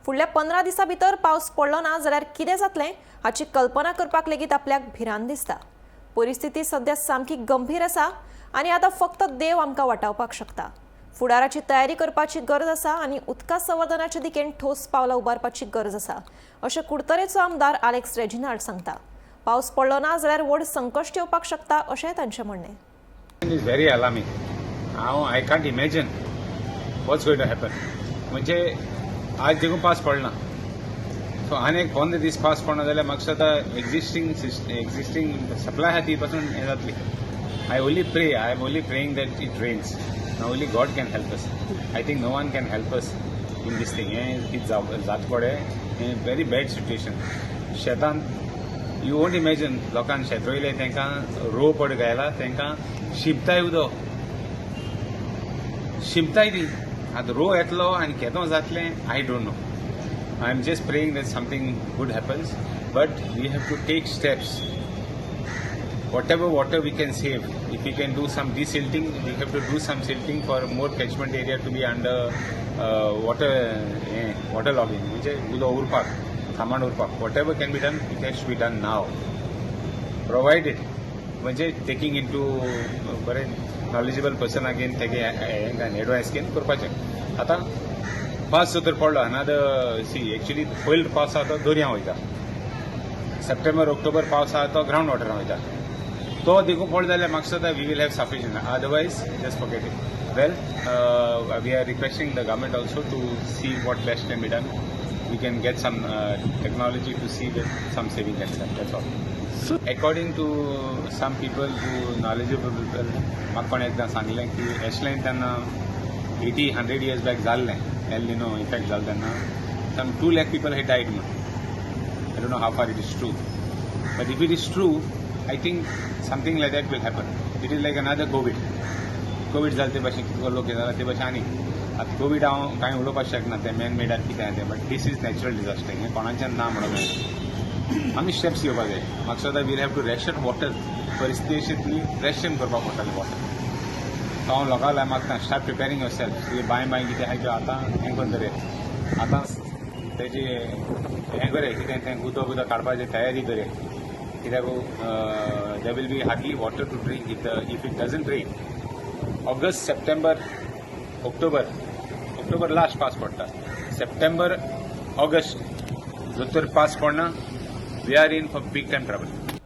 फुडल्या 15 दिसां भितर पावस पडलो ना जाल्यार कितें जातलें हाची कल्पना करपाक लेगीत आपल्याक भिरांत दिसता. परिस्थिती सध्या सामकी गंभीर आसा आनी आतां फक्त देव आमकां वाटावपाक शकता. फुडाराची तयारी करपाची गरज आसा आनी उदका संवर्धनाच्या दिकेन ठोस पावलां उबारपाची गरज आसा, अशें कुडतरेचो आमदार आलेक्स रेजिनाल्ड सांगता. पावस पडलो ना जाल्यार व्हड संकश्ट येवपाक शकता, अशें तांचें म्हणणें. Is very alarming. हांव I can't imagine what's going to happen. म्हणजे आज देखून पावस पडना, सो आनी एक 15 दीस पावस पडना जाल्यार म्हाका दिसता एक्झिस्टींग सप्लाय आहा ती पासून हें जातली. I only pray, I am only praying that it rains. Only God can help us. I think no one can help us in this thing. हें कितें जात पडे, हें व्हेरी बॅड सिट्युएशन. शेतान, you won't imagine, लोकांक शेत रोयलें, तांकां रोव पड घायला, तांकां शिंपताय उदक, शिंपताय ती. आतां रोव येतलो आनी केदो जातलें, I don't know. I am just praying that something good happens, but we have to take steps. Whatever water we can save, if we can do some desilting, we have to do some silting for more catchment area to be under water, water logging, म्हणजे उदक उरपाक, सामान उरपाक. Whatever can be done, it has to be done now, provided म्हणजे taking in two बरें knowledgeable person घेवन तेगे advice घेवन करपाचें. आतां पावस जर पडलो, अनादर सी, एक्चुली पयलो पावस आसा तो दर्या वयता. सप्टेंबर ऑक्टोबर पावस आसा तो ग्रावंड वॉटरान वयता. तो देखून पडलो जाल्यार म्हाका दिसता we will have sufficient, otherwise just forget it. Well, we are requesting the government also to see what best can be done. We can get some technology to see that some saving can be done. That's all. According to some people who knowledgeable people, म्हाका कोणें एकदां सांगलें की एशलें तेन्ना 80 100 years back जाल्लें, El Nino effect जालो तेन्ना some 2 lakh people had died म्हणून. I don't know how far it is true, but if it is true, I think something like that will happen. It is like another Covid. Covid जालें ते भाशेन, कितको लोक हे जाला ते भाशेन. आनी आतां कोवीड हांव कांय उलोवपाक शकना, तें मॅन मेड आनी कितें तें, but this is natural disaster. हें कोणाच्यान ना म्हणूंक मेळना. आमी स्टेप्स घेवपाक जाय. म्हाका दिसता we'll have to ration water. परिस्थिती अशी ती रेशन करपाक पडटलें वॉटर. सो हांव लोकांक मागता, start preparing yourself. तुजें बांय बांय कितें आहा त्यो आतां हें करून दवरे. आतां तेजी हें करे, कितें तें उदक उदक काडपाची तयारी करे, कित्याक there will be hardly water to drink if it doesn't rain. August, September, October, October last पावस पडटा. सप्टेंबर, ऑगस्ट जर तर पावस पडना, we are in for big time trouble.